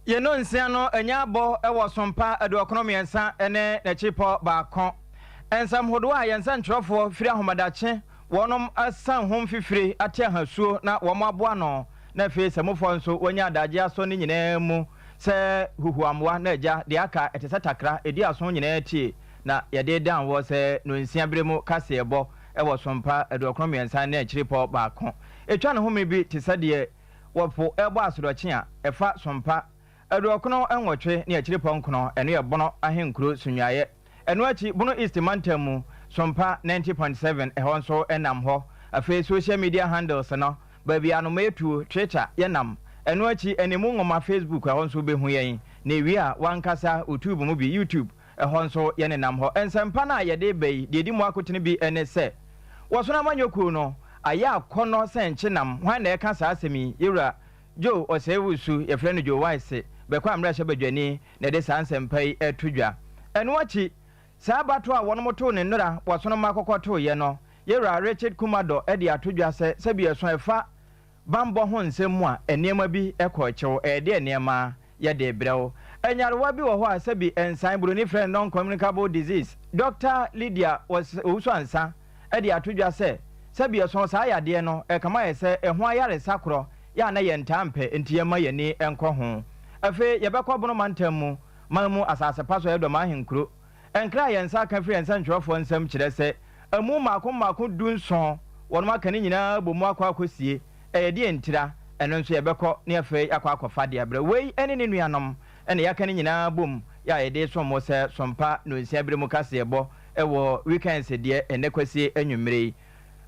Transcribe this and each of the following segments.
Yɛn nonsia no anya abɔ wɔ sompa 93 ne n'akyiripɔ baako. Nsɛm hodoɔ a yɛn nsɛntwerɛfoɔ firi ahomadakye wɔnom asan ho mfifire ate ahasuo na wɔn aboa ano, na afei sɛmufoɔ nso wɔanya adagye asɔ ne nyinaa mu sɛ huhuamoa na agya deɛ aka ɛte sɛ takra ɛdi aso nyinaa tie na yɛde dan wɔ sɛ nonsia berɛ mu kaseɛbɔ wɔ sompa 93 ne akyiripɔ baako. Ɛtwa ne home bi te sɛ deɛ wɔpo rebɔ asorɔkye a ɛfa sompa 98 ne akyiripɔ nkono, ɛno yɛ Bono ahenkuro Sunyuaeɛ. Ɛno akyi, Bono East mantam mu, Sompa 90.7, ɛhɔ nso nam hɔ. Afei social media handles no, baabi a anomaa etuo, Twitter, yɛnam. Ɛno akyi, Animu Nwoma, Facebook, ɛhɔ nso wobɛhu yɛn. Na ewie a, w'ankasa wo tube mu bi, YouTube, ɛhɔ nso yɛnenam hɔ. Nsɛmpa no a yɛde reba yi, deɛ ɛdi mu akotene bi ne sɛ, Wɔsono Amanyɔ Kuo no ayɛ akɔnnɔ sɛ nkyenam. Hwan na ɛreka saa asɛm yi? Yɛwura Joe Osei-Owusu, yɛfrɛ no Joe Wise, bɛkɔ a mmarahyɛbadwani na ɛde saa nsɛmpa yi reto dwa. Ɛno akyi, saa abatoɔ a wɔnom too no nnora wɔ Sonoma kɔkɔ toeɛ no, Yɛwura Richard Kumador de ato dwa sɛ sɛbi ɛso ɛfa banbɔ ho nsɛm mu a, nneɛma bi kɔ kyew, ɛyɛ deɛ nneɛma yɛ de brɛ wo. Nyarewa bi wɔ hɔ a sɛbi nsan, buroni frɛ no non-communicable disease. Dɔkta Lydia Owusu-Ansah de ato dwa sɛ, sɛbi ɛso saa yadeɛ no, ɛkama yɛ sɛ ɛho ayaresa korɔ yɛ a na yɛntaa mpɛ nti yɛmma yɛn ani nkɔ ho. Afei yɛbɛkɔ Bono mantam mu, man mu asase pa so a ɛyɛ Dɔm ahenkuro. Nkra a yɛn nsa aka firi yɛn nsɛntwerɛfoɔ nsam kyerɛ sɛ amu mmaako mmaako 17 wɔnom aka ne nyinaa abɔ mu akɔ akɔsie. Ɛyɛ deɛn ntira? Ɛno nso yɛbɛkɔ ne afei yɛakɔ akɔfa de abrɛ. Wei ne ne nuanom na yɛaka ne nyinaa abom yɛ a yɛde resom mo sɛ Sompa Nonsia Berɛ mu kaseɛbɔ wɔ weekends deɛ ɛnnɛ Kwasie anwummerɛ yi.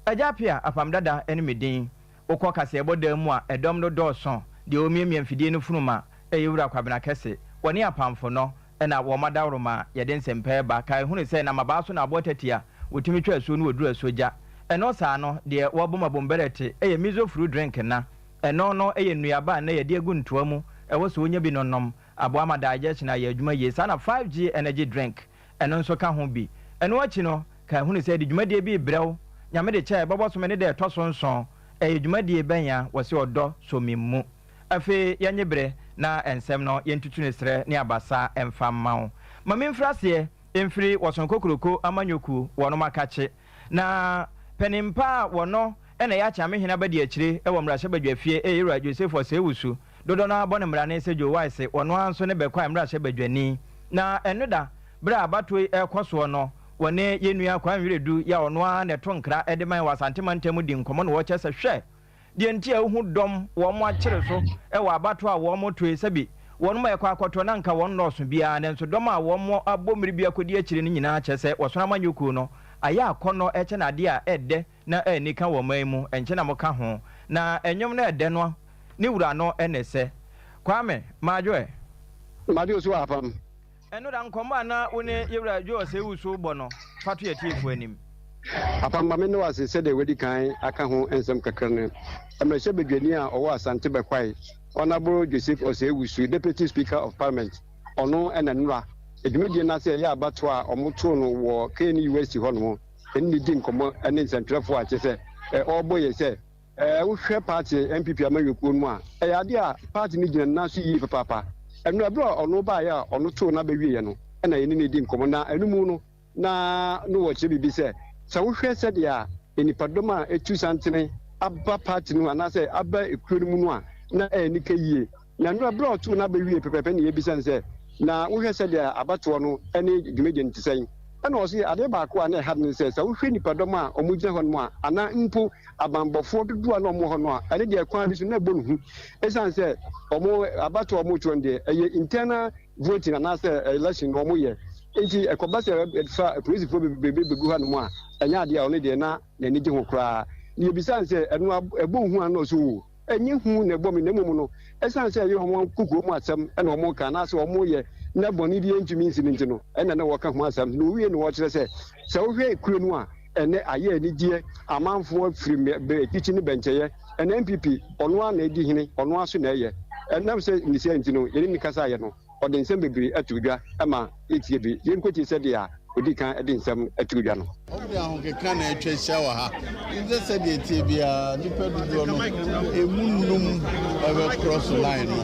Agya Appiah, Apam Dada ne me din. Wokɔ kaseɛbɔ dan mu a, ɛdɔm no dɔɔso. Deɛ ɔremiamia mfidie no funuma yɛ Wura Kwabena Kɛse. Wɔne apamfo no na wɔn adaworoma a yɛde nsɛmpa reba. Kae hunu sɛ nam abaa so na aboa tatia, wɔtumi twa asuo no wɔduru asuo gya. Ɛno saa no, deɛ wɔbom abom bɛrɛte yɛ miso fruit drink na ɛno no yɛ nnuaba a nnɛ yɛde agu ntoa mu, ɛwɔ sɛ wonya bi no nom. Aboa ma digestion ayɛ adwuma yie. Saa na 5G energy drink ɛno nso ka ho bi. Ɛno akyi no, kae hunu sɛ yɛde dwumadie bi rebrɛ wo, Nyame de kyɛ a ɛbɛbɔ so me ne da ɛtɔ so nson. Ɛyɛ dwumadie bɛn a wɔse ɔdɔ sɔ me mu? Afei yɛnnye bere na nsɛm no yɛntutu no serɛ ne abasa mfa mma wo. Ma memfiri aseɛ mfiri Wɔsono Kokuroko amanyɔkuo wɔnom akakye na panin pa a wɔno na ɛyɛ Akyeame Hene abadiakyire wɔ mmarahyɛbadwafie ɛyɛ Yɛwura Joseph Osei Wusu, dodoɔ no ara bɔ no mmarane sɛ Joe Wise, wɔno ara nso ne Bɛkwae mmarahyɛbadwani. Na ɛno da berɛ a abatoɔ yi rekɔ soɔ no wɔne yɛn nua Kwame Wiredu yi a ɔno ara na ɛto nkra de ma yɛn wɔ Asante mantam mu di nkɔmmɔ na wɔkyerɛ sɛ hwɛ Deɛ nti a wohu dɔm wɔn akyere so wɔ abatoɔ a wɔn toe sɛbi wɔn a ɛkɔ akɔtoɔ na anka wɔn nnɔɔso biara nanso dɔm a wɔn abɔ mmiri bi akɔdi akyire no nyinaa kyerɛ sɛ wɔsono amanyɔkuo no ayɛ akɔnnɔ kyɛn adeɛ a ɛdɛ na anika wɔ ɔman mu ɛnkyɛ na moka ho na ɛnwom no ɛdɛ no ne wura no ne sɛ Kwame Madwo ɛ. Madwo so apam. Ɛno da nkɔmmɔ a na wo ne Yewura Joe Osei-Wusu rebɔ no, fa to yɛn atiefo anim. Apam ma me ne wo ase sɛdeɛ wadi kan aka ho nsɛm kakra no. Mmarahyɛ badwani a ɔwɔ Asante Bɛkwae, Honourable Joseph Osei-Wusu, Deputy Speaker of Parliament, ɔno na nnora dwumadie no ase a ɛyɛ abatoɔ a wɔtoo no wɔ KNUST hɔnom, ɛne no di nkɔmmɔ ne nsɛntwerɛfoɔ a kyerɛ sɛ ɔrebɔ yɛn sɛ Wohwɛ party NPP amanyɔkuo no mu a, ɛyɛ adeɛ a party no gyina ne nan so yie papaapa. Ɛno ɛberɛ a ɔno baeɛ a ɔno too n'aba wieɛ no ɛna yɛne no redi nkɔmmɔ na ɛno mu no na no wɔkyerɛ biribi sɛ, sɛ wohwɛ sɛdeɛ a nnipadɔm a ɛtu santene aba party no anaasɛ aba ekuo no mu no a, na ɛyɛ anika yie. Na ɛno ɛberɛ a ɔtoo n'aba wieɛ pɛpɛɛpɛ na yɛbisa no sɛ, na wohwɛ sɛdeɛ abatoɔ no ne dwumadie no te sɛn? Ɛna ɔse adeɛ baako a na ɛha no ne sɛ, sɛ wohwɛ nnipadɔm a wɔgyina hɔ nom a, anaa mpo abanbɔfoɔ dodoɔ a na wɔwɔ hɔ no a, ɛno deɛ kwan bi so na ɛbɔ no hu. Ɛsiane sɛ wɔn abatoɔ a wɔtoɔ no deɛ, ɛyɛ internal voting anaasɛ election na wɔyɛ. Nti ɛkɔba sɛ ɛfa apolisifoɔ bebrebe bɛgu ha nom a, ɛnyɛ adeɛ a ɔno deɛ na n'ani gye ho koraa. Na yɛbisaa no sɛ ɛno ɛbɔ wo hu anaa? Na ɔse oo. Ɛnyɛ hu na ɛbɔ me, na mmom no, ɛsiane sɛ ɛyɛ wɔn kokoam asɛm na wɔka anaasɛ wɔyɛ na bɔne biara ntumi nsi no nti no, ɛnna na wɔka ho asɛm. Na owiei no, wɔkyerɛ sɛ, sɛ wohwɛ kuro no a, ɛnnɛ ayɛ anigyeɛ, amanfoɔ firi akyikyi ne bɛnkyɛeɛ, ɛnna NPP, ɔno ara na ɛdi hene, ɔno ara so na ɛyɛ. Ɛnam sɛ ne saa nti no, yɛne no kasaeɛ no, ɔde nsɛm bebree ato dwa ma yɛtie bi. Yɛnkɔtie sɛdeɛ ɔdi kan de nsɛm too dwa no. Wɔde ahokeka na atwa ahyia wɔ ha. Ɛnsɛ sɛdeɛ ɛteɛ biara, nnipa dodoɔ no, ɛmu nnum Ɛbɛ cross line no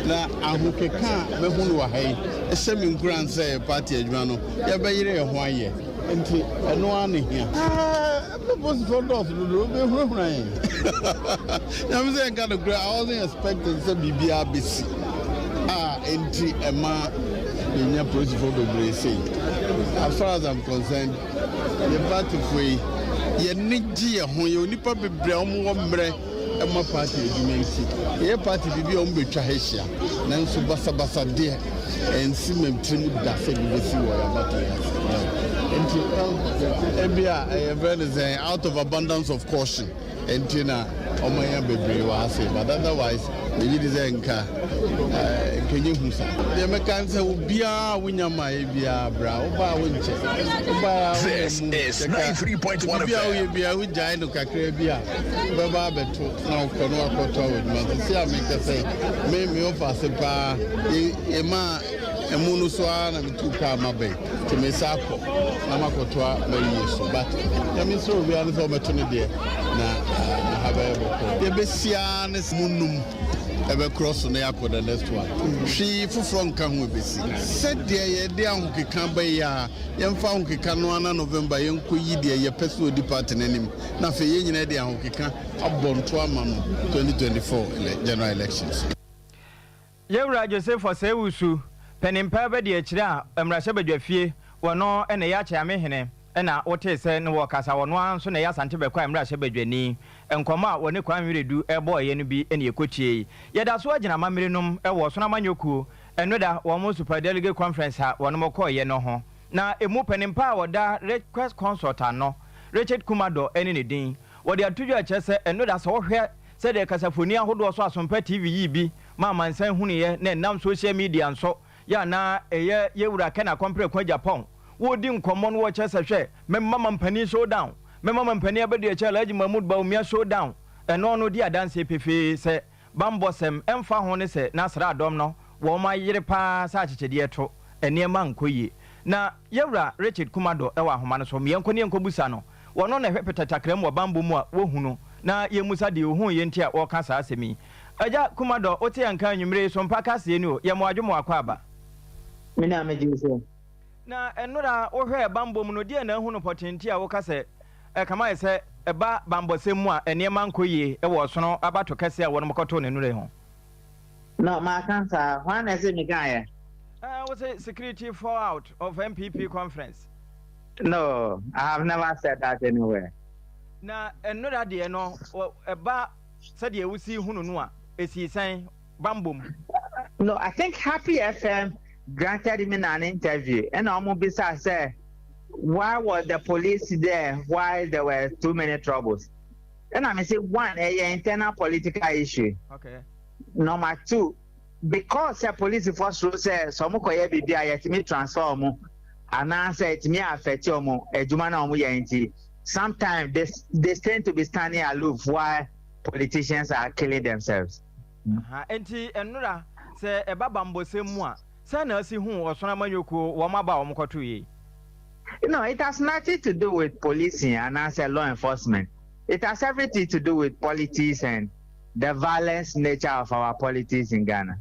na ahokeka a mahu no wɔ ha yi ɛhyɛ me nkuran sɛ yɛ party adwuma no yɛbɛyere yɛn ho ayɛ nti ɛno ara na hia. Ɛɛ polisifoɔ dɔɔso dodo wobɛhunahuna yɛn. Nyame sɛ yɛnka nokorɛ, I wasn't expecting sɛ biribiara bɛsi a enti ɛma yɛnya polisifoɔ bebree sei. As far as I'm concerned, yɛ partyfoɔ yi yɛne gye yɛ ho, yɛwɔ nnipa bebree a wɔwɔ mmerɛ ma party adwuma nti yɛyɛ party biribi a wɔbɛtwa ha ahyia, nanso basabasa deɛ ɛnsi ma tirim da sɛ bi bɛsi wɔ yɛn abatoɔ yi ase. Nti ebi a ɛyɛ fɛ no sɛ out of abundance of caution nti na ɔmo bebree wɔ ha sei, but otherwise megye di sɛ nka nkɛnyɛ hu saa. Deɛ mɛka sɛ obiara a wonya ma yɛ biara, bra, wobaa wonkyɛ, wobaa. This is 93.1 biribi a woyɛ FM. Biara wogyae no kakra bi a wobɛba abɛto na wokɔ na wakɔtɔ wɔ adwuma. Sisi a meka sɛ me ɔfa ase paa yɛma ɛmu no so ara na metu kaa ma bɛn nti mesa akɔ na makɔtoa mayie so, but Nyame sɛ obiara no sɛ wɔbɛto no deɛ na ha bɛyɛ bɔkɔ. Yɛbɛsiaa ne mu num ɛbɛkorɔ so na yɛakɔ the next one. Hwee foforɔ nka ho ɛbɛsi sɛdeɛ yɛde ahokeka bɛyɛ a yɛmfa ahokeka no ana November yɛnkɔ yi deɛ yɛpɛ sɛ ɔdi party no anim na afei yɛn nyinaa de ahokeka abɔ nto ama no 2024 general elections. Yɛwura Joseph Osei-Owusu, panimpa bɛdi akyire a mmarahyɛbadwafie wɔno ɛna ɛyɛ akyɛame hene ɛna wotee sɛ ne wɔkasa. Wɔno ara nso na ɛyɛ Asante Bɛkɔ a mmarahyɛbadwani. Nkɔmmɔ a wɔne Kwan Wiredu ɛbɔɔyɛ no bi ɛne ɛkɔtie yi. Yɛda so agyina amammerɛ nom ɛwɔ Ɔsono Amanyɔkuo ɛno da wɔn super delegate conference a wɔnom kɔɔyɛ no ho, na emu panimpa a wɔda Request Consult ano, Richard Kumadɔ ɛne ne din, wɔde ato dwa kyerɛ sɛ ɛno da sɛ wɔhwɛ sɛdeɛ kasafoni ahodoɔ so Asompa TV yi bi ma amansan hunuiɛ na ɛnam social media nso yɛ anaa ɛyɛ yɛwura Ken Akɔmprɛko Agyapong wɔredi nkɔmmɔ no, wɔkyerɛ sɛ hwɛ, mɛma mampanin showdown, mɛma mampanin abɛdi akyire Alhaji Mahmud Bawumia showdown. Ɛno no di adanseɛ pefee sɛ bambɔsɛm ɛmfa ho ne sɛ n'asraadɔm no wɔn ayere paa sɛ akyekyedeɛ to nneɛma nkɔ yie. Na yɛwura Richard Kumado ɛwɔ ahoma no so, mmiɛnkɔ ne yɛnkɔ busa no. Wɔno na ɛhwɛ pɛtɛtakra mu wɔ bambɔ mu a wɔhu no na yɛmmusa deɛ ohun yɛ nti a wɔreka saa asɛm yi. Agya Kumadɔ, wote yɛn nka anwummere yi so mpa kaseɛ ni o, yɛ mo adwo mo akɔ aba. Me na megye so. Na ɛnora wohwɛ bambɔ mu no, deɛ na ahu no pɔtente a woka sɛ ɛkama yɛ sɛ ɛba bambɔsɛm mu a nneɛma nkɔ yie ɛwɔ Ɔsono abato kɛseɛ a wɔnom kɔtoo ne nnora ho? No, maka saa. Hwan na ɛsɛ mekaeɛ? Wo sɛ security fall out of NPP conference. No, I have never said that anywhere. Na ɛnora deɛ no ɛba sɛdeɛ wosi hunu no a ɛsii sɛn bambɔ mu? No, I think Happy FM granted me an interview and ɔmo bisa sɛ why was the police there while there were too many troubles? And I say, one, ɛyɛ internal political issue. Number two, because sɛ polisifoɔ soro sɛ ɔmo kɔyɛ biribi a yɛtumi transfer ɔmo anaasɛ ɛtumi affect ɔmo adwuma na ɔmo yɛ nti, sometimes they tend to be standing aloof while politicians are killing themselves. Nti ɛnora sɛ ɛba bambɔsɛm mu a, sɛ na asi hu Ɔsono Amanyɔkuo wɔn aba a wɔn kɔto yie? No, it has nothing to do with policing and as law enforcement. It has everything to do with politics and the violence nature of our politics in Ghana.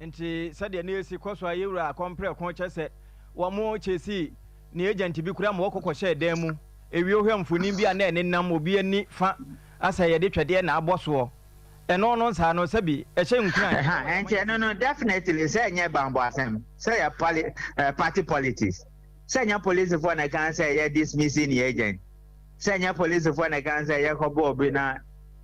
Nti sɛdeɛ ne esi kɔ so a yɛwura Akɔmprɛ ko kyɛ sɛ wɔn kyesi ne agent bi kura ma wɔkɔkɔ hyɛ dan mu ewie, ohwɛ mfonin bi a na ɛnenam obi ani fa asɛ yɛde twɛdeɛ na abɔ soɔ, ɛno no nsaa no sɛbi ɛhyɛ nkuran. Nti ɛno no definitely sɛ ɛnyɛ bambɔ asɛm, sɛ yɛ party politics, sɛ ɛnyɛ polisifoɔ na ɛka sɛ yɛ dismissing the agent, sɛ ɛnyɛ polisifoɔ na ɛka sɛ yɛkɔbɔ obi na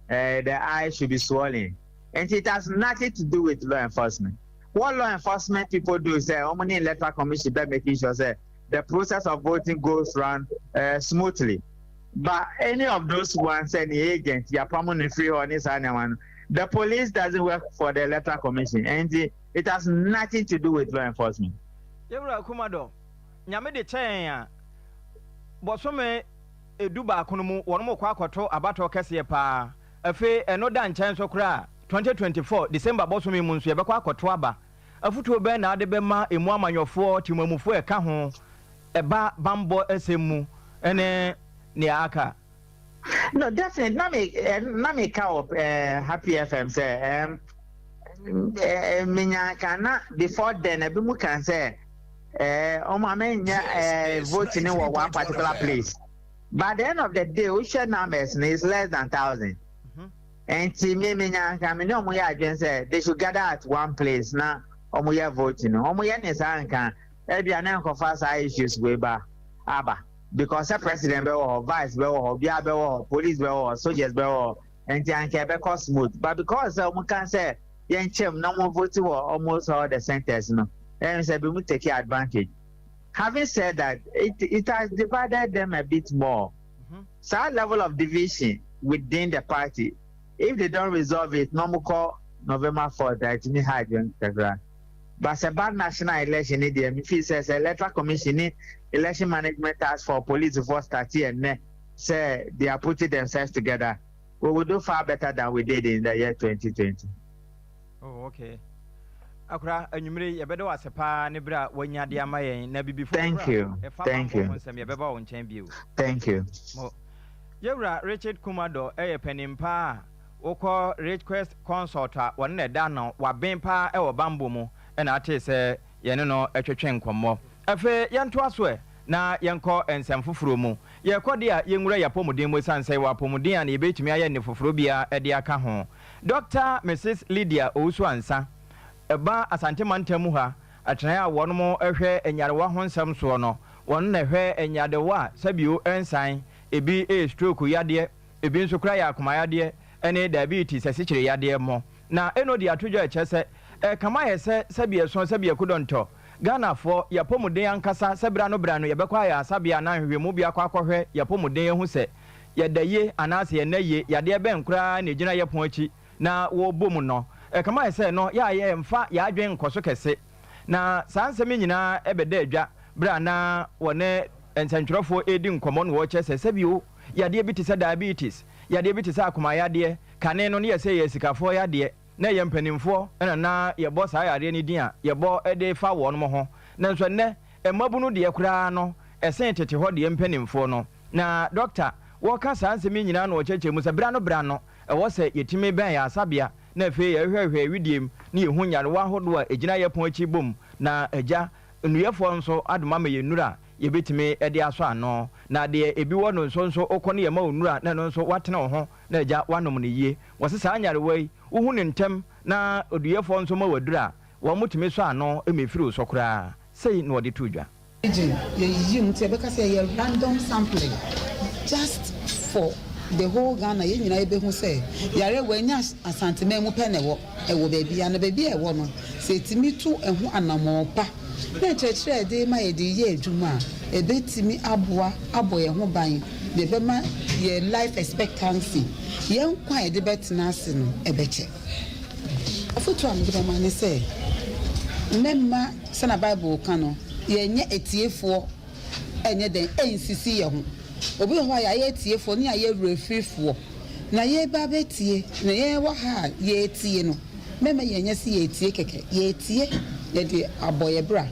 the eye should be swollen. And it has nothing to do with law enforcement. What law enforcement people do is sɛ ɔmo ne Electoral Commission bɛ making sure sɛ the process of voting goes round smoothly. But any of those ones, any agent yapamo ne free hɔ ne saa nneɛma no, the police doesn't work for the Electoral Commission, and it has nothing to do with law enforcement. Yɛwura Kumadɔ, Nyame de kyɛn a bɔsome 11 no mu wɔn mo kɔ akɔto abatɔ kɛseɛ paa. Afei ɛno da nkyɛn nso koraa, 2024 December bɔsome mu nso yɛbɛkɔ akɔto aba. Afotuo bɛn na ade bɛma emu amanyɔfoɔ temamufoɔ ɛka ho ɛba bambɔ ɛsɛm mu ɛne nea aka? No, definitely. Na me na me ka wɔ Happy FM sɛ menya ka na before then ebi mu kan sɛ ɔmo ame nyɛ vote ne wɔ one particular place. But at the end of the day, wohwɛ numbers no is less than 1,000. Nti me menya nka me ne ɔmo yɛ adwene sɛ they should gather at one place na ɔmo yɛ vote no. Ɔmo yɛ ne saa nka ebia ne nkɔfa saa issues wei ba aba. Because sɛ president bɛwɔ hɔ, vice bɛwɔ hɔ, obiara bɛwɔ hɔ, police bɛwɔ hɔ, soldiers bɛwɔ hɔ, nti anka ɛbɛkɔ smooth. But because sɛ ɔmo ka sɛ yɛnkyɛm na ɔmo vote wɔ almost all the centers no, ɛyɛ sɛ bi mu take advantage. Having said that, it has divided them a bit more. Saa level of division within the party, if they don't resolve it, no more call November 4th, ɛtumi ha adwene kakra. But sɛ ba national election ni deɛ, me feel sɛ Electoral Commission ni Election Management Task Force, police force start ɛnɛ sɛ they are putting themselves together, we will do far better than we did in the year 2020. Oh, okay. Akora, anwummere yɛbɛda wo ase paa ne berɛ a wanya de ama yɛn na bibi Thank you. Thank you. Nsɛm yɛbɛba wo nkyɛn bio. Thank you. Mo yɛwura Richard Kumado ɛyɛ panin paa a wokɔ Richquest Consult a wɔne na ɛda no waben paa ɛwɔ bambɔ mu, ɛna ate sɛ yɛne no ɛtwetwe nkɔmmɔ. Afei yɛntoa so ɛ na yɛnkɔ nsɛm foforɔ mu. Yɛkɔ de a, yɛnwura yɛ apɔmuden mu, ɛsiane sɛ yɛwɔ apɔmuden a na yɛbɛtumi ayɛ nne foforɔ biara ɛde aka ho. Dr Mrs Lydia Owusu Ansa ɛba Asante mantam mu ha atenaeɛ a wɔnom hwɛ nyarewa ho nsɛm soɔ no, wɔn na hwɛ nyadewa a sɛbio nsan ebi yɛ stroke yadeɛ, ebi nso kora yɛ akoma yadeɛ ne diabetes, asikyire yadeɛ mo. Na ɛno de ato dwa ɛkyɛ sɛ ɛkama yɛ sɛ sɛbi ɛso sɛbi ɛkodɔntɔ Ghanafoɔ yɛapɔmuden ankasa sɛ berɛ no berɛ no yɛbɛkɔ ayɛ asabea anaa nhwehwɛmu bi akɔ akɔhwɛ yɛapɔmuden ahu sɛ yɛda yie anaasɛ yɛnna yie, yadeɛ bɛn koraa na ɛgyina yɛ pon akyi na wɔbɔ mu no. Ɛkama yɛ sɛ no yɛ a yɛmfa yɛadwen nkɔ so kɛse, na saa nsɛm yi nyinaa ɛbɛda adwa berɛ a na wɔne nsɛntwerɛfoɔ ɛredi nkɔmmɔ no wɔkyerɛ sɛ sɛbio yadeɛ bi te sɛ diabetes, yadeɛ bi te sɛ akoma yadeɛ, kane no ne yɛ sɛ yɛ sikafoɔ yadeɛ na yɛ mpanimfoɔ ɛna na yɛbɔ saa yadeɛ no din a yɛbɔ de fa wɔn mo ho. Nanso ɛnnɛ mmabunu deɛ koraa no ɛsen tete hɔ deɛ mpanimfoɔ no. Na dɔkta wɔka saa nsɛm yi nyinaa na wɔkyerɛkyerɛ mu sɛ berɛ no berɛ no ɛwɔ sɛ yɛtumi bɛn yɛ asabea na afei yɛhwehwɛ widiem ne yɛhu nyarewa ahodoɔ a ɛgyina yɛ pɔn akyi bom, na agya nnuyɛfoɔ nso adom ama yɛn nnuro a yɛbɛtumi de asɔ ano. Na deɛ ebi wɔ no nso wokɔ ne yɛma wo nnuro a na ɛno nso woatene wo ho na agya woanom no yie. Wɔse saa nyarewa yi wohu ne ntɛm na oduyɛfoɔ nso ma waduro a wɔn motumi sɔ ano ma ɛfiri wo so koraa. Sei na wɔde to dwa. Region yɛyiyi mu nti yɛbɛka sɛ yɛyɛ random sampling just for the whole Ghana. Yɛn nyinaa yɛbɛhu sɛ yare wɔ ɛnyɛ Asanteman mu pɛ na ɛwɔ baabi a na baabi a ɛwɔ no sɛ ɛtumi to ɛho anammɔn pa na nkyerɛkyerɛ a yɛde ma yɛde yɛ adwuma a ɛbɛtumi aboa abɔ yɛn ho ban na ɛbɛma yɛ life expectancy, yɛn nkwa a yɛde bɛtena ase no ɛbɛkyɛ. Afoto a mede bɛma ne sɛ mɛma sɛna Bible ka no, yɛnyɛ etiefoɔ ɛnyɛ dɛn ɛnsisi yɛn ho. Obi wɔ hɔ a yɛayɛ etiefoɔ ne yɛayɛ werɛfirifoɔ na yɛba bɛtie na yɛwɔ ha a yɛretie no, mɛma yɛnyɛ sɛ yɛretie kɛkɛ, yɛretie yɛde abɔ yɛ bra.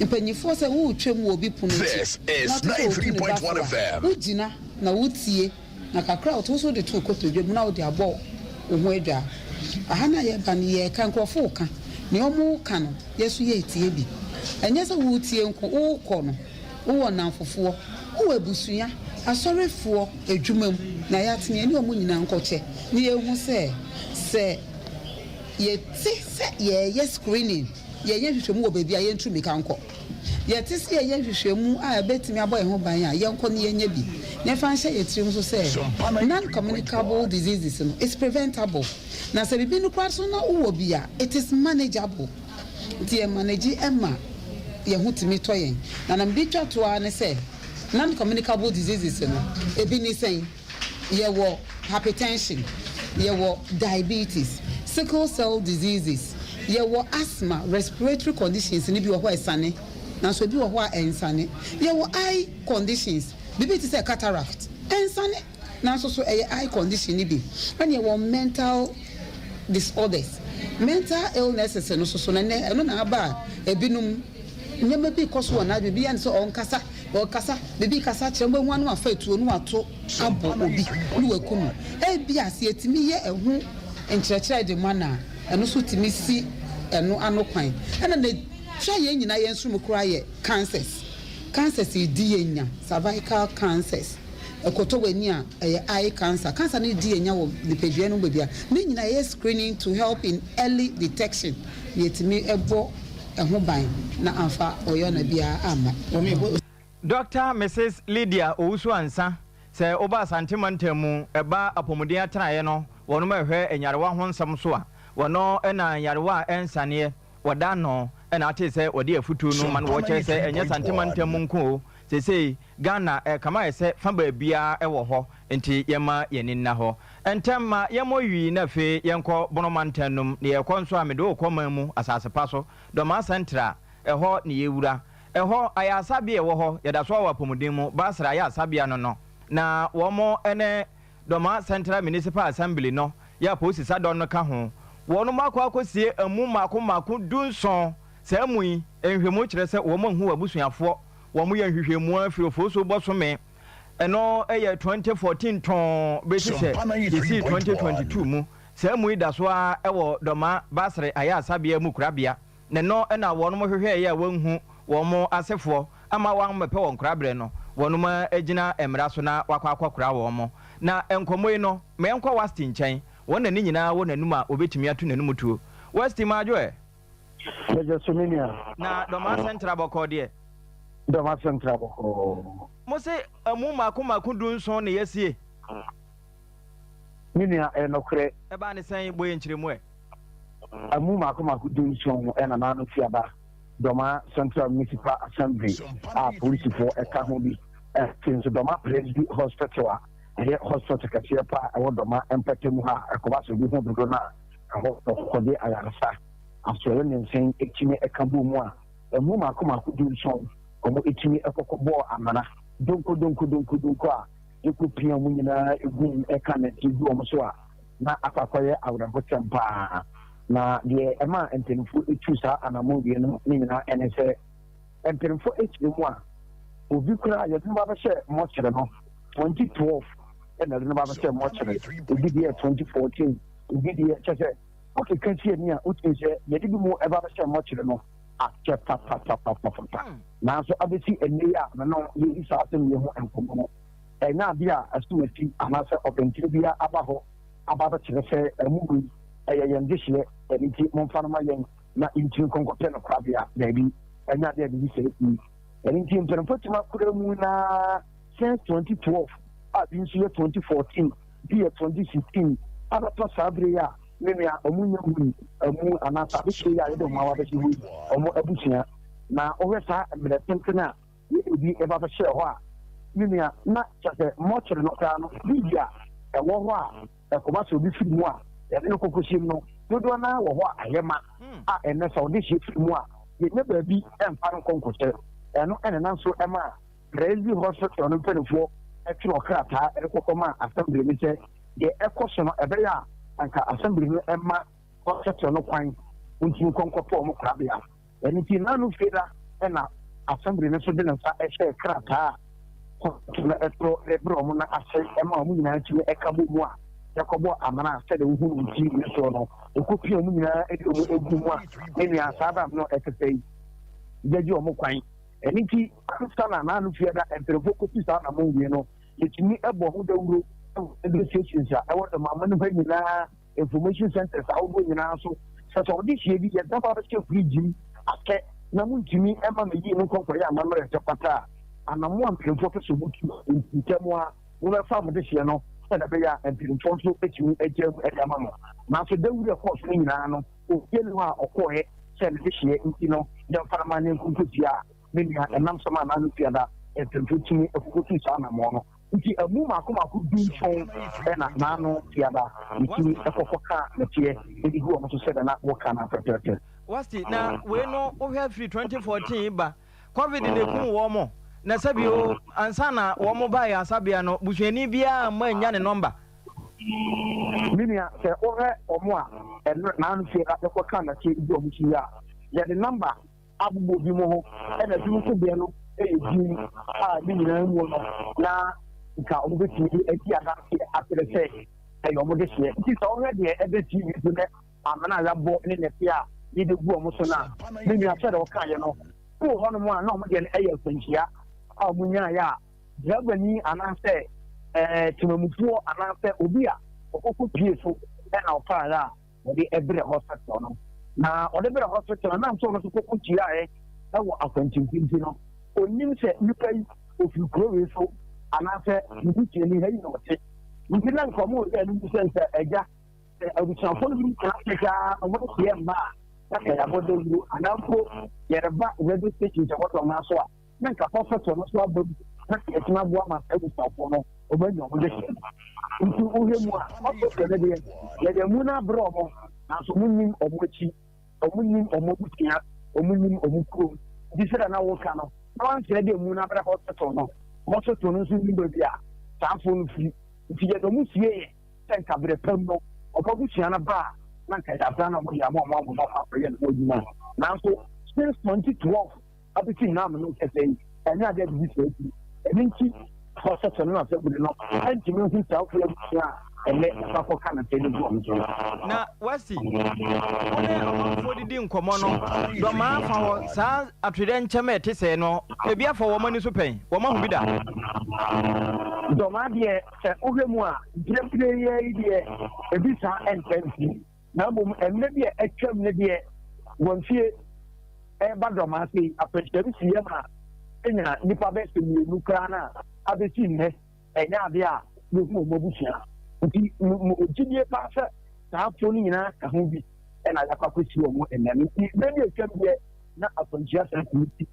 Mpanyinfoɔ sɛ wotwam wɔ obi pono akyi This is na ɔte sɛ otu ne ba 93.1 fo a FM. Wogyina na wotie na kakra a wote so de to kotodwe mu na wode abɔ wo ho adwa. Aha na yɛba no, yɛreka nkurɔfoɔ ka nea ɔmo ka no, yɛ so yɛretie bi. Ɛnyɛ sɛ wotie nko, wokɔ no wowɔ nnamfofoɔ, wowɔ abusua, asɔrefoɔ, adwuma mu na yɛatene yɛne ɔmo nyinaa nkɔkyɛ na yɛhu sɛ yɛte sɛ yɛyɛ screening, yɛyɛ nhwehwɛmu wɔ baabi a yɛntu mmirika nkɔ. Yɛte sɛ yɛyɛ nhwehwɛmu a ɛbɛtumi abɔ yɛn ho ban a, yɛnkɔ ne yɛnyɛ bi na yɛfa nhyɛ yɛ tirim so sɛ non-communicable diseases no is preventable, na sɛ biribi no koraa so na wowɔ bi a, it is manageable. Nti yɛ manage ɛma yɛn ho tumi tɔ yɛn. Na nam de twa toa ne sɛ non-communicable diseases no ebi ne sɛn? Yɛwɔ hypertension, yɛwɔ diabetes, sickle cell diseases, yɛwɔ asthma, respiratory conditions ni bi wɔ hɔ a ɛsane nanso ebi wɔ hɔ a ɛnsane. Yɛwɔ eye conditions, biribi te sɛ cataract ɛnsane nanso so ɛyɛ eye condition ni bi. Ɛna yɛwɔ mental disorders, mental illnesses no soso na nɛ ɛno na aba a ebinom nneɛma bi kɔ so wɔ n'adwene bi yɛn sɛ ɔnkasa. Ɔrekasa, biribi rekasa kyerɛ no, wobɛhu ara na wafa atuo na wato abɔ obi na waku no. Ebia sɛ yɛtumi yɛ ɛho nkyerɛkyerɛ de ma no a, ɛno nso tumi si ɛno ano kwan. Ɛna na ɛtwa yɛn nyinaa yɛn nso mu koraa yɛ cancers. Cancers redi yɛn nya, cervical cancers. Ɛkɔtɔ w'ani a, ɛyɛ eye cancer. Cancer no redi yɛn nya wɔ nipadua no mu baabiara. Ne nyinaa yɛyɛ screening to help in early detection na yɛtumi bɔ ɛho ban na amfa ɔyɔna biara amma. Dɔkta Misis Lydia Owusu-Ansah, Sɛ woba Asante mantam mu ɛba apɔmuden atenaeɛ no, wɔnom ɛhwɛ nyarewa ho nsɛm so a, wɔno na nyarewa a ɛnsaneɛ wɔda ano na atee sɛ wɔde afutuo no ma no wɔkyerɛ sɛ ɛnyɛ Asante mantam mu nko o, seesei Ghana ɛrekame ayɛ sɛ fa baabiara wɔ hɔ nti yɛmma yɛn ani nna hɔ. Ntɛm ma yɛmmɔ wii na afei yɛnkɔ Bono mantam no mu na yɛrekɔ nso a mede wo rekɔ man mu asase pa so, Dɔmaa Sɛntra, ɛhɔ ne yɛwura. Ɛhɔ, ayaresabea a ɛwɔ hɔ, yɛda so ara wɔ apɔmuden mu, Basra ayaresabea no no, na wɔn ne Dɔma Central Municipal Assembly no, yɛ apolisi sadɔn no ka ho. Wɔnom akɔ akɔsie amu mmaako mmaako dunson. Saa amu yi, nhwɛmu kyerɛ sɛ wɔn anhu wɔn abusuafoɔ. Wɔn yɛ nhwehwɛmu ara firi Ofosuo bɔsome, ɛno yɛ 2014 tɔnn bɛsi sɛ yɛsii 2022 mu. Saa amu yi da so ara wɔ Dɔma Basre ayaresabea mu korabea. Ne no na wɔnom hwehwɛeɛ a wɔanhu wɔn asefoɔ amma wɔammɛpɛ wɔn koraberɛ no, wɔnom agyina mmara so na wɔakɔ akɔkora wɔn. Na nkɔmmɔ yi no, ma yɛnkɔ Wasti nkyɛn, wɔn na ne nyinaa wɔ n'anom a wɔbɛtumi ato n'anom tuo. Wasti, madwo ɛ? Mɛgye so, me nua. Na Dɔmaa Sɛntra bɔkɔɔ deɛ? Dɔmaa Sɛntra bɔkɔɔ. Mo se amu mmaako mmaako dunson na yɛasie? Me nua, ɛyɛ nokorɛ. Ɛbaa ne sɛn? Bɔ yɛn nkyerɛmu ɛ. Amu mmaako mmaako dunson na n'ano fi aba Dɔma Central Municipal Assembly a polisifoɔ ka ho bi. Afei nso Dɔma Presby Hospital a ɛyɛ hospital kɛseɛ pa a ɛwɔ Dɔma mpɔtam ha a ɛkɔba sɛ obi ho dodo no a ɛhɔ na wɔkɔgye ayaresa. Asoɛeɛ mmiɛnsa yi tumi ka bɔɔ mu a amu mmaako mmaako dunson wɔtumi kɔkɔ bɔɔ amena donko donko donko donko a yɛkɔpia wɔn nyinaa gu mu ka nɛteɛ gu wɔn so a na akɔ akɔyɛ awerɛhosɛm paa. Na deɛ ɛmaa mpanimfoɔ tuu saa anammɔn wei no ne nyinaa ɛne sɛ, mpanimfoɔ kyerɛ mu a, obi koraa yɛde no ba bɛhyɛ mɔkyere no 2012 ɛna yɛde no ba bɛhyɛ mɔkyere, obi deɛ 2014, obi deɛ kyɛ sɛ wokeka si ani a wotumi sɛ yɛde bi mu ɛba bɛhyɛ mɔkyere no akyɛ papapapapapa. Nanso abɛsi ɛnnɛ yi a me no yɛdi saa asɛm yi ho nkɔmmɔ no, Ɛnyɛ ade a asumasi anaasɛ ɔbɛntene biara aba hɔ aba abɛkyerɛ sɛ ɛmo wei, ɛyɛ yɛn dehyeɛ, ɛno nti momfa no ma yɛn na yɛntumi nkɔ nkɔpɛ no korabea. Daabi, ɛnyɛ ade a biribi sɛɛ si. Ɛno nti mpanimfoɔ atumi akora mu no ara since 2012 a bi nso yɛ 2014, bi yɛ 2016 abɛtɔ saa berɛ yi a me nua wɔn nnya hui amu anaasɛ adehyeɛ yi a yɛde wɔn aba abɛhyɛ hɔ yi wɔn abusua. Na wohwɛ saa mmerɛ tenten a Yɛde bi ba bɛhyɛɛ hɔ a, me nua, na kyerɛ sɛ mɔkyere no koraa no, biribi a ɛwɔ hɔ a ɛkɔba sɛ obi firi mu a, yɛde no kɔkɔsie mu no, dodoɔ no ara wɔ hɔ a ayɛ ma a ɛnnɛ sɛ ɔde hyɛ firi mu a, yɛnnya baabi mfa no nkɔ nkɔhyɛ. Ɛno na ɛnam so maa Presby Hospital no mpanimfoɔ twerɛɛ krataa de kɔkɔmaa Assembly no sɛ deɛ ɛkɔ so no, ɛbɛyɛ a anka Assembly no mma hospital no kwan ntumi nkɔ nkɔpɛ wɔn korabea. Ɛno nti, nnanu fie da na Assembly no nso de ne nsa hyɛɛ krataa a kɔɔto no twerɛ de brɛɛ wɔn no ase ma wɔn nyinaa tumi ka bɔ mu a yɛkɔbɔ amena a sɛdeɛ wohu no wɔ TV no soɔ no, wɔkɔpia wɔn nyinaa de wɔn gu mu a, me nua, saa bere a me ne wo ɛkasa yi, yɛagye wɔn kwan. Ɛno nti, ansa na nnanu fie da mpanimfoɔ kɔsi saa anammɔn wie no, yɛtumi bɔ ho dawuro wɔ radio stations a ɛwɔ Dɔmamma no hɔ nyinaa. Information centers ahodoɔ nyinaa so sɛ sɛ ɔde hyia bi yɛde aba abɛhyɛ fridge mu akyɛ na montumi mma meyii no nkɔ nkɔyɛ amammerɛ sɛ kwata a anammoa mpanimfoɔ pɛ sɛ wɔtu ntɛm a mobɛfa mo dehyeɛ no sɛdeɛ ɛbɛyɛ a mpanimfoɔ nso bɛtumi agya mu de ama mo. Nanso dawuro a ɛkɔɔ so no nyinaa no, obiara nni hɔ a ɔkɔeɛ sɛ ne dehyeɛ nti no yɛmfa no ma ne nko nkɔtua a me nua ɛnam sɛm a n'ano tua da mpanimfoɔ tumi kɔkɔtuu saa anammɔn no. Nti amu mmaako mmaako dunson na n'ano fiada ne tiri kɔkɔ ka nɛteɛ de gu wɔn so sɛdeɛ na wɔka no pɛpɛɛpɛ. Wasti, na wei no wohwɛ firi 2014 ba, covid na ɛkum wɔn, na sɛbi o, ansa na wɔn baeɛ asabea no, busuani biara amma annya ne nɔmba. Me nua, sɛ wohwɛ wɔn a ɛno n'ano fiada kɔ ka nɛteɛ de gu wɔn so yi a, yɛde nɔmba abobɔ binom ho, ɛna binom nso deɛ no, yɛ din a ne nyinaa mu no na nka wɔbɛtumi de adi adanseɛ akyerɛ sɛ ɛyɛ wɔn dehyeɛ. Nti sɛ wohwɛ deɛ ɛda TV so ne amena a yɛabɔ ne nɛte a yɛde gu wɔn so no a, me nua sɛdeɛ wokaeɛ no, bi wɔ hɔnom a na wɔn deɛ no yɛ akwanhyia a wɔnyaeɛ a drɛbani anaasɛ ɛɛ temamufoɔ anaasɛ obi a ɔkɔkɔ pie so ɛna ɔfaeɛ a wɔde brɛ hospital no. Na wɔde brɛ hospital no, nam sɛ ɔno nso kɔkɔ tuaeɛ wɔ akwankyɛnfo nti no, ɔnnim sɛ nipa yi ɔfiri kuro wei so anaasɛ ne busuani ha yi na ɔte. Nti na nka ɔmo yɛ no mu sɛ sɛ agya sɛ abusuafoɔ no bi tena ase koraa na ɔmo de yɛ mma a na sɛ yɛabɔ dawuro anaa mpo yɛreba radio station sɛ wɔdɔ no so a na nka hospital no so aba mu na sɛ yɛtumi aboa ma saa abusuafoɔ no wɔn anya wɔn dehyeɛ no. Nti wohwɛ mu a hospital no deɛ yɛde amu no abrɛ wɔn nanso wɔn nim wɔn akyi, wɔn nim wɔn abusua, wɔn nim wɔn kurom. Nti sɛdeɛ na woka no na wansɛ de amu no abrɛ hospital no, hospital no nso nim baabi a saa afoɔ no firi. Nti yɛde wɔn sie yɛ sɛ nka berɛ pam no wɔn abusua no ba a na nka yɛabra na wɔde ama wɔn abɔ akɔyɛ ne ho adwuma. Nanso since 2012 abɛsi nnɛ a me ne wo kasa yi, ɛnyɛ adeɛ a biribi saa ti. Ɛno nti, hospital no na assembly no antumi nhu saa fo abusua a ɛnɛ ɛfa kɔka no sɛ de gu wɔn so no. Na wasi, wo ne ɔmanfoɔ didi nkɔmmɔ no, dɔmaa fa hɔ saa atoyerɛnkyɛm a ɛte sɛɛ no, ebi afa wɔn ani so pɛn? Wɔn ahu bi da? Dɔmaa deɛ, sɛ wohwɛ mu a, mprempren yi ara yi deɛ, ebi saa ɛntaa nsi. Na mmom mmerɛ bi a atwam no deɛ, wɔn fie reba dɔm ase yi, akwanhyia bi siiɛ ma enya nnipa bɛyɛ sɛ mmienu koraa no a abɛsi nnɛ ɛnyɛ adeɛ a yɛhu wɔn abusua. Nti mewɔ gyidie paa sɛ saa afoɔ no nyinaa ka ho bi na yɛakɔ akɔsi wɔn nnɛ no. Nti berɛ bi a atwam deɛ na akwanhyia saa tumi si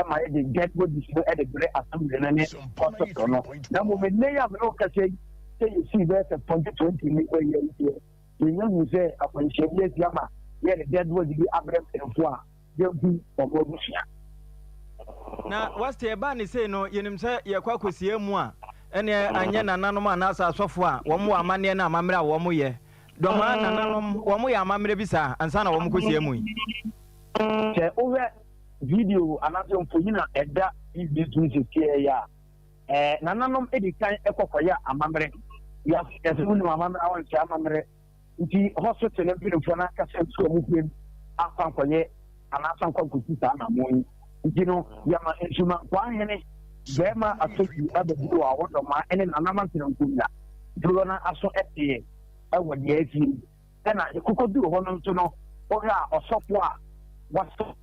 ma yɛde dead bodies no de brɛ assembly no ne hospital no. Na mmom nnɛ yi a me ne wo kasa yi sɛ yɛsii bɛyɛ sɛ 2020 nnipa yi ayi deɛ, Yenya hu sɛ akwanhyia bi asi ama yɛde dead body bi abrɛ mpanyimfo a yɛahu wɔn abusua. Na Wasti ɛbaa ne sei no, yɛnim sɛ yɛkɔ akɔsie mu a, ɛneɛ anyɛ nananom anaasɛ asɔfo a wɔn wɔ amanneɛ ne amammerɛ a wɔn yɛ. Dɔmaa nananom, wɔn yɛ amammerɛ bi saa ansa na wɔn kɔsie mu yi. Sɛ wohwɛ video anaasɛ mfonyin a ɛda TV so sesiei yi a, Ɛɛ, nananom di kan kɔ kɔyɛ amammerɛ. Wiase kɛse mu nim amammerɛ a wɔnkyɛ amammerɛ nti hɔ so te no mpanimfoɔ no ankasa nso wɔn hwɛm ankɔ ankɔyɛ anaasɛ ankɔ ankɔsi saa anammɔn yi. Nti no, yɛma Nsumankwaa hene barima Asofi abɛduru wɔ Awɔdɔma ne Nanam Atenankonnwa dodoɔ no aso teɛ wɔ deɛ asie yi. Ɛna yɛkɔkɔduru hɔ no nso no, wohwɛ a ɔsɔfo a wasa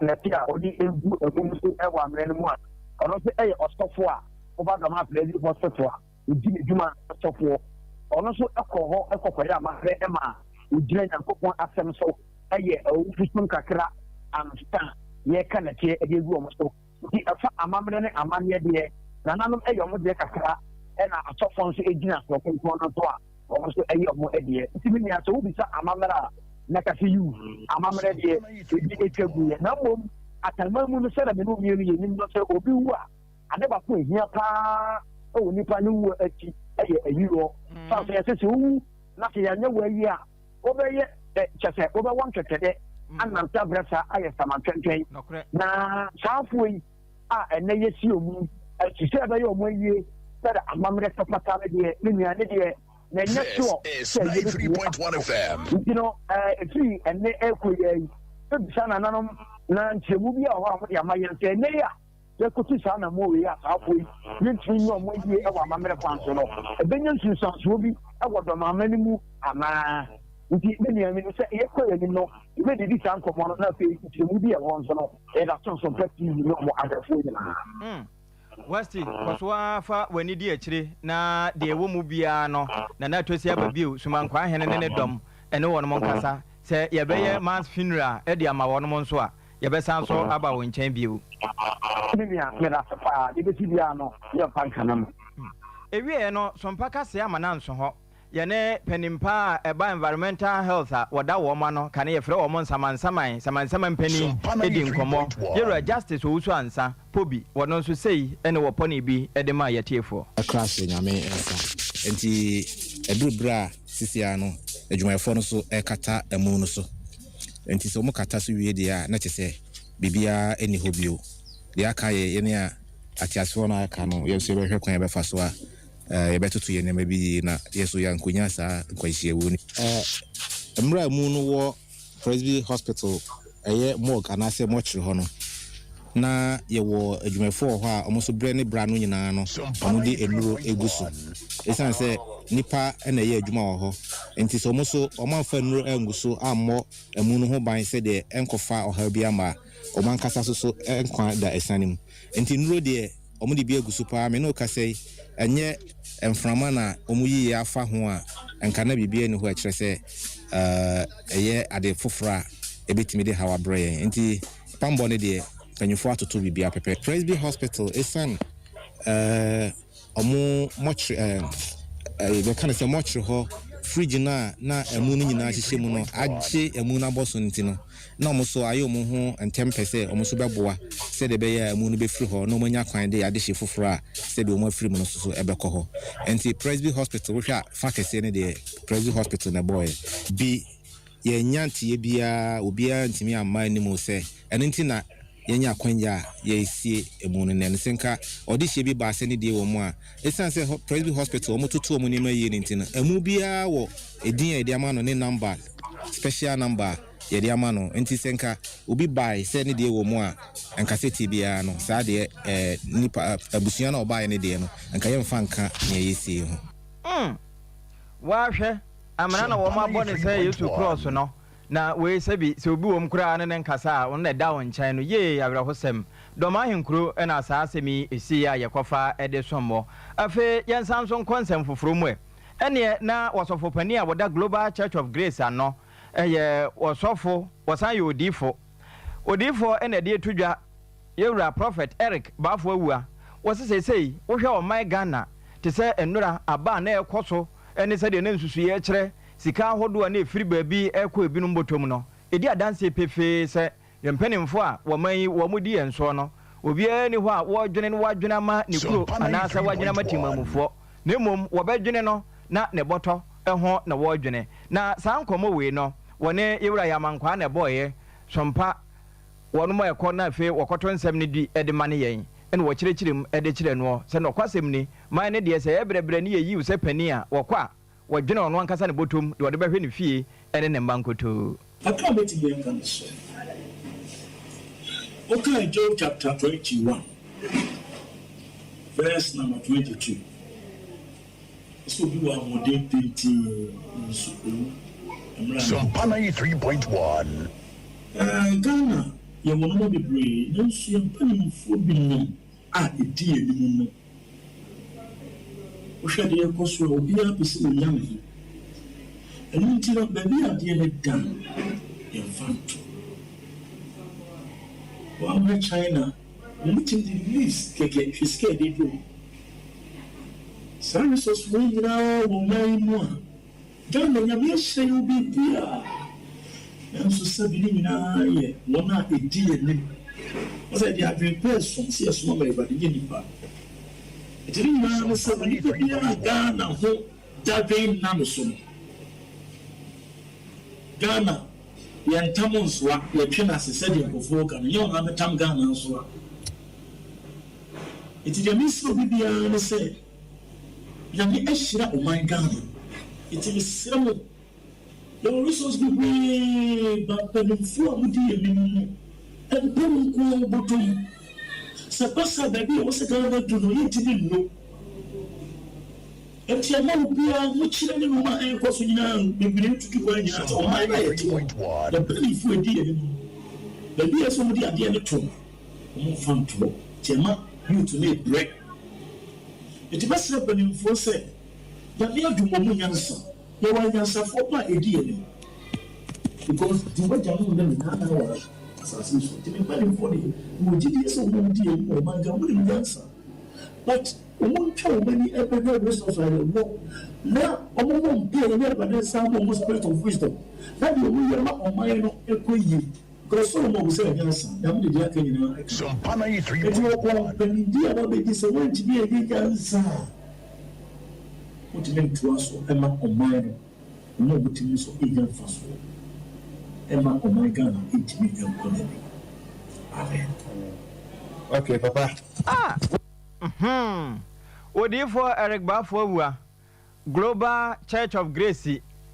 nɛte a ɔde gu ɛmum so wɔ amena no mu a, ɔno nso yɛ ɔsɔfo a woba Dɔm Apelɛsi Hospital a ɔdi ne dwuma sɔfoɔ. Ɔno nso kɔɔ hɔ kɔkɔyɛ amammerɛ ma ɔgyina Nyankopɔn asɛm so yɛ awufosom kakra ansa yɛreka nɛteɛ de agu wɔn so. Nti ɛfa amammerɛ ne amanneɛ deɛ, nananom yɛ wɔn deɛ kakra ɛna asɔfoɔ nso gyina Twerɛ Kronkron no so a wɔn nso yɛ wɔn deɛ. Nti me nua sɛ wobisa amammerɛ a, mɛka sɛ yiw, amammerɛ deɛ ebi atwa gu yɛ. Na mmom Akanman mu no sɛdeɛ me ne wo mmienu yɛnim no sɛ obi wu a, ade baako a ɛhia paa wɔ nipa no wuo akyi yɛ ayiyɔ. Sane sɛ yɛse sɛ wowu na sɛ yɛanyɛ wo ayi a, wobɛyɛ kyɛ sɛ wobɛwɔ ntwɛtwɛdɛ anante abrɛ saa ayɛ samantwɛntwɛn. Na saa afoɔ yi a ɛnnɛ yɛsi wɔn yi, ɛte sɛ ɛbɛyɛ wɔn ayie sɛdeɛ amammerɛ sɛ fata no deɛ, me nua, ne deɛ na ɛnyɛ sure This is sɛ yɛbɛtumi 93.1 akɔ. FM. Nti no, ɛfiri ɛnnɛ ɛrekɔ yi ara yi, mɛbisa nananom na nkyerɛmu bi a wɔ hɔ a wɔde ama yɛn sɛ ɛnnɛ yi a yɛkɔtu saa anammɔn wei a saa afoɔ yi yɛntumi nyɛ wɔn ayie wɔ amammerɛ kwan so no, ɛbɛnya nsunsuansoɔ bi wɔ dɔmamma no mu anaa? Nti me nua, menim sɛ yɛkɔ yɛn anim no, yɛbɛdidi saa nkɔmmɔ no na afei nkyerɛmu bi a ɛwɔ hɔ nso no, yɛde ato Nsompa TV ne wɔn ahwɛfoɔ nyinaa. Mm. Wasti, kɔ so ara fa w'ani di akyire, na deɛ ɛwɔ mu biara no, Nana Atosi aba bio, Sumankwaa hene ne ne dɔm ne wɔnom nkasa. Sɛ yɛbɛyɛ mass funeral de ama wɔnom nso a, yɛbɛsan nso aba wo nkyɛn bio. Me nua, medase paa. Deɛ ɛbɛsi biara no, yɛmfa nka no ma. Ɛwieɛ no, Sompa kaseɛ ama no anso hɔ. Yɛne panin pa a ɛba environmental health a wɔda wɔn ano kane yɛfrɛ wɔn nsamansaman, samansaman panin di nkɔmmɔ. Yɛwura Justice Owusu Ansah, Pobi, wɔno nso sei ne wɔpɔnee bi de maa yɛatiefoɔ. Kra hyɛ Nyame nsa. Enti ɛduru berɛ a sisi ara no adwumayɛfoɔ no nso rekata amu no so. Enti sɛ wɔkata so wie deɛ a na kyerɛ sɛ biribiara nni hɔ bio. Deɛ aka yɛ yɛne a ateasefoɔ no a aka no, yɛn nso yɛbɛhwɛ kwan a yɛbɛfa so a yɛbɛtoto yɛn nneɛma bi yie na yɛn nso yɛankɔnya saa nkwanhyiawuo no. Mmerɛ a mu no wɔ Presby Hospital, ɛyɛ morgue anaasɛ mortuary hɔ no, na yɛwɔ adwumayɛfoɔ wɔ hɔ a wɔn nso berɛ ne berɛ ano nyinaa no wɔde nnuro gu so. Ɛsiane sɛ nnipa na ɛyɛ adwuma wɔ hɔ nti, sɛ wɔn nso wɔamfa nnuro angu so ammɔ amu no ho ban sɛdeɛ ɛnkɔfa ɔhaw bi amma a, wɔn ankasa nso so nkwa da asiane mu. Nti nnuro deɛ wɔde bi agu so paa. Me ne wo kasa yi, ɛnyɛ mframa na wɔyiiɛ afa ho a, nka na biribiara nni hɔ a ɛkyerɛ sɛ ɛyɛ ade foforɔ a ɛbɛtumi de haw abrɛ yɛn. Nti bammɔ no deɛ, mpanyinfoɔ atoto biribiara pɛpɛ. Presby Hospital, ɛsiane wɔn mɔkyere ɛɛ yɛbɛka no sɛ mɔkyere hɔ fridge no a na ɛmu no nyinaa hyehyɛ mu no agye ɛmu no abɔ so no nti no, na wɔn nso ayɛ wɔn ho ntɛm pɛ sɛ wɔn nso bɛboa sɛdeɛ ɛbɛyɛ a ɛmu no bɛfiri hɔ na wɔanya kwan de adehye foforɔ a sɛdeɛ wɔn afiri mu no nso so ɛbɛkɔ hɔ. Nti Presby Hospital wohwɛ a fa kɛseɛ no deɛ Presby Hospital na ɛbɔeɛ. Bi yɛannya nteɛ biara, obiara antumi amma anim sɛ ɛno nti na yɛanya akwanya a yɛresie ɛmu no nnɛ no. Sɛ nka ɔdehyeɛ bi baa sɛ ne deɛ wɔ mu a, ɛsiane sɛ Presby Hospital wɔtoto wɔn nneɛma yie no nti no, ɛmu biara wɔ edin a yɛde ama no ne number, special number a yɛde ama no. Nti sɛ nka obi bae sɛ ne deɛ wɔ mu a, nka sɛtie biara no, saa deɛ ɛɛ nipa abusua no a ɔbaeɛ no deɛ no, nka yɛmfa nka nea yɛresie ho. Mm. Woahwɛ, amena na wɔabɔ no sɛ Yesu krɔɔso no, na wei sɛbi sɛ obi wom koraa ne no nkasa a, ɔno na ɛda wo nkyɛn no, yee, awerɛhosɛm. Dɔm ahenkuro na saa asɛm yi siiɛ a yɛkɔfa de som mo. Afei yɛnsan nso nkɔ nsɛm foforɔ mu ɛ. Ɛnneɛ na ɔsɔfopanin a wɔda Global Church of Grace ano yɛ ɔsɔfo, ɔsan yɛ odiyifo. Odiyifoɔ na ɛde ato dwa, Yɛwura Prophet Eric Baffour Awuah, wɔse seesei wohwɛ ɔman Ghana te sɛ nnora aba a na ɛrekɔ so ne sɛdeɛ na nsusuiɛ kyerɛ sika ahodoɔ a na ɛfiri baabi rekɔ ebinom bɔtɔ mu no, ɛdi adanseɛ pefee sɛ Yɛn mpanimfoɔ a wɔman yi wɔn di yɛn soɔ no, obiara nni hɔ a wɔredwene na wadwene ama ne kuro anaasɛ wadwene ama temanmufoɔ, na mmom wɔbɛdwene no na ne bɔtɔ ho na wɔredwene. Na saa nkɔmmɔ wei no, wɔne Yɛwura Yamankwaa na ɛbɔeɛ, Sompa, wɔnom a ɛkɔ na afei wɔkɔto nsɛm no di de mane yɛn, ɛna wɔkyerɛkyerɛ mu de kyerɛ noɔ sɛ nɔkwasɛm ni, man no deɛ sɛ ɛyɛ brɛbrɛ ne yɛyi wo sɛ panin a, wɔkɔ a, Wɔdwene ɔno ankasa ne bɔtɔm, deɛ ɔde bɛhwɛ ne fie ne ne mma nkutoo. Kakra a mɛtumi aka ne sɛ, wokae Job chapter 21 verse number 22, ɔsɛ obi wɔ ahoɔden pintinn nso owu mmerɛ a ne ho Sompa 93.1. Ɛɛ Ghana yɛwɔ nnoɔma bebree nanso yɛn mpanimfoɔ binom a ɛdi yɛn anim no, wohwɛ deɛ ɛrekɔ so a, obiara pɛ sɛ ɔnya ne ho. Ɛno nti no, baabi a adeɛ no da no, yɛmfa nto. Woahwɛ China, wɔtumi de leaves kɛkɛ, hwɛ sika a yɛde aduru hɔ. Saa resource wei nyinaa wɔ ɔman yi mu a, Ghana Nyame ahyira yɛn wɔ biribiara nanso sɛbi ne nyinaa yɛ wɔn a ɛdi yɛn anim. Wɔsɛ yɛde adwene pɛ resom sɛ yɛsom ama Awurade nyɛ nnipa. Nti ne nyinaa ne sɛ onipa biara a Ghana ho dadwen nna no so no, Ghana yɛntam nsoa, yɛtwe no ase sɛdeɛ nkurɔfoɔ ka no, nyɛ wɔn abɛtam Ghana nsoa. Nti deɛ mesrɛ obi biara ne sɛ, Nyame ahyira ɔman Ghana nti mesrɛ mo yɛwɔ resource bebree but mpaninfoɔ a modi yɛn anim no mpɛ mo nko ara mo bɔtɔ mu. Sɛ ɛba saa baabi a ɛwɔ sɛ Ghana du no yɛntumi nnu. Nti ɛma obiara ahokyerɛ ne nnoɔma a ɛrekɔ so nyinaa bebree tutu kwan nyinaa sɛ ɔman no a yɛte mu yɛn mpaninfoɔ a ɛdi yɛn anim no baabi a ɛsɛ sɛ wɔde adeɛ no to no wɔmfa nto hɔ nti ɛma youth no rebrɛ. Enti mɛsrɛ mpanimfoɔ sɛ, Nyame adom wɔn nyansa. Yɛwɔ anyansafoɔ pa a ɛdi yɛn anim. Because deɛ w'agyanom yɛ no naadaa wɔ asase yi so. Nti me mpanimfoɔ deɛ, mewɔ gyidie sɛ wɔn a wɔdi yɛn anim wɔ ɔman Ghana, wɔnim nyansa. But wɔn ntwa wɔn ani bɛhwɛ resource a yɛwɔ na wɔn mmɔ mpaeɛ ne Awurade nsa ama wɔn spirit of wisdom na deɛ wɔyɛ ma ɔman no kɔ yie. Because Solomon bisaa nyansa, na mede deɛ aka nyinaa ka ho. Enti wɔkɔɔ mpanyindie a wɔabɛdi sɛ woantumi annya nyansa a, wontumi ntoa so mma ɔman no, wɔn a wɔtumi nso nnya mfasoɔ mma ɔman Ghana ntumi nkɔ n'anim. Amen. Okay, papa. Ah! Hmm. Odiyifoɔ Eric Baffour Awuah, Global Church of Grace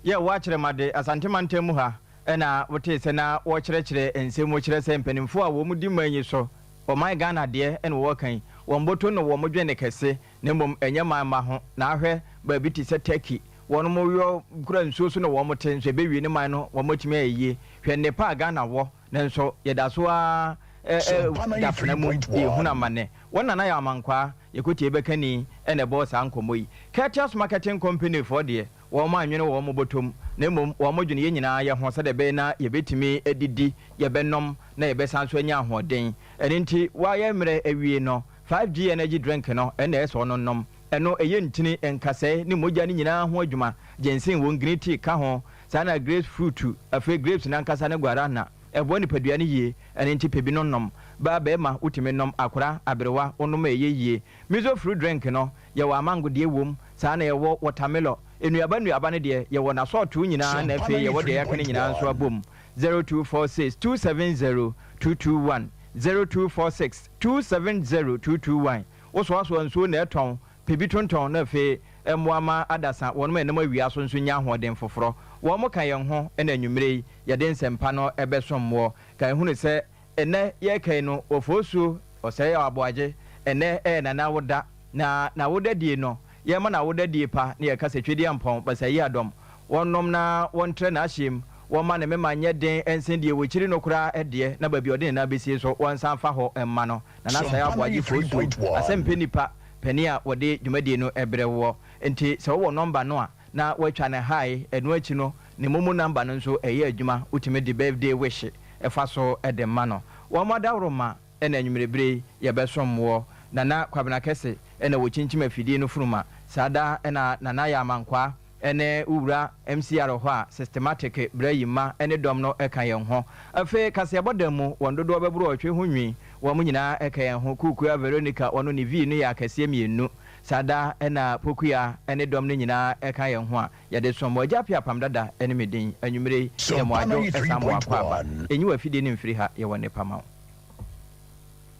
yɛ wɔ Akyerɛmade, Asante mantam mu ha na wotee sɛ na wɔrekyerɛkyerɛ nsɛm mu kyerɛ sɛ mpanimfoɔ a wɔn di man yi so, ɔman Ghana deɛ na wɔreka yi, wɔn boto no wɔn dwene kɛse na mmom ɛnyɛ man mma ho na ahwɛ baabi te sɛ Turkey wɔn yɔ kura nsuo so na wɔn te nso ɛbɛwie ne man no wɔn atumi ayɛ yie. Hwɛ nnepa a Ghana wɔ nanso yɛda so ara da fena mu yɛhunu amane. Wɔn Nana Yaw Amankwaa, Yɛkɔtie bɛkani na ɛbɔɔ saa nkɔmmɔ yi. Curtius Marketing Company foɔ deɛ, wɔn annwene wɔn bɔtɔm, na mmom wɔn dwene yɛn nyinaa yɛ ho sɛdeɛ ɛbɛyɛ na yɛbɛtumi adidi, yɛbɛnom, na yɛbɛsan nso anya ahoɔden. Ɛno nti, woayɛ mmerɛ awie no, 5G Energy Drink no na ɛyɛ sɛ ɔno nom. Ɛno, ɛyɛ ntini, nkasɛɛ, ne mogya no nyinaa ho adwuma. Ginseng wom, green tea ka ho, saa na grapes fruit, afei grapes no ankasa ne guarana. Ɛboa nipadua no yie, ɛno nti pɛ bi no nom. Baa barima wotumi nom, akora, aberewa, wonom a ɛyɛ yie. Miso fruit drink no, yɛwɔ amango deɛ wom, saa na yɛwɔ wɔtamilɔ. Nnuaba nnuaba no deɛ, yɛwɔ n'asɔɔtoo nyinaa na afei yɛwɔ deɛ yɛaka no nyinaa nso abom. 0246 270 221, 0246 270 221. Wosoasoa nsuo na ɛtɔn, pɛ bi tontɔn na afei mmoa ma adasa wɔnom a ɛnam awia so nso nya ahoɔden foforɔ. Wɔn ka yɛn ho na anwummerɛ yi yɛde nsɛmpa no bɛsom woɔ. Ka hunu sɛ ɛnnɛ yɛreka yi no Ofosuo Ɔsɛe Aboagye ɛnnɛ ɛyɛ Nana awoda na n'awodadie no yɛrema no awodadie pa na yɛka sɛ Twedeampɔn Basayi Adɔm wɔnnom na wɔntrɛ n'ahyeɛm wɔmma ne mema nyɛ den nsen deɛ wɔkyiri no koraa deɛ na baabi a ɔde ne nan bɛsie nso wɔnsan mfa hɔ mma no. Nana Asɛe Aboagye Fosuo Asɛmpɛ Nipa panin a wɔde dwumadie no brɛ woɔ nti sɛ wowɔ nɔmba no a na woatwa no hae, ɛno akyi no ne momo number no nso ɛyɛ adwuma, wotumi de birthday wish fa so de ma no. Wɔn adaworoma na anwummere bere yi yɛbɛsom woɔ. Nana Kwabena Kɛse na wɔkyinkyim afidie no funuma, saa da na Nana Yaa Amankwaa ne wo wura MCR hɔ a systematic bra yi mma ne dɔm no ka yɛn ho. Afei kaseɛbɔ dan mu wɔn dodoɔ bɛboro ɔtwe ho nwi, wɔn nyinaa ka yɛn ho. Kuukua Veronica ɔno ne V no yɛ akɛseɛ mmienu. Saa da na Pokuya ne dɔm no nyinaa ka yɛn ho a yɛde som. Mo Agya Appiah Apam Dada ne me din. Anwummere yi, yɛ mo adwo san mo akwaaba. Enyi w'afidie no mfiri ha, yɛwɔ nnepa ma wo.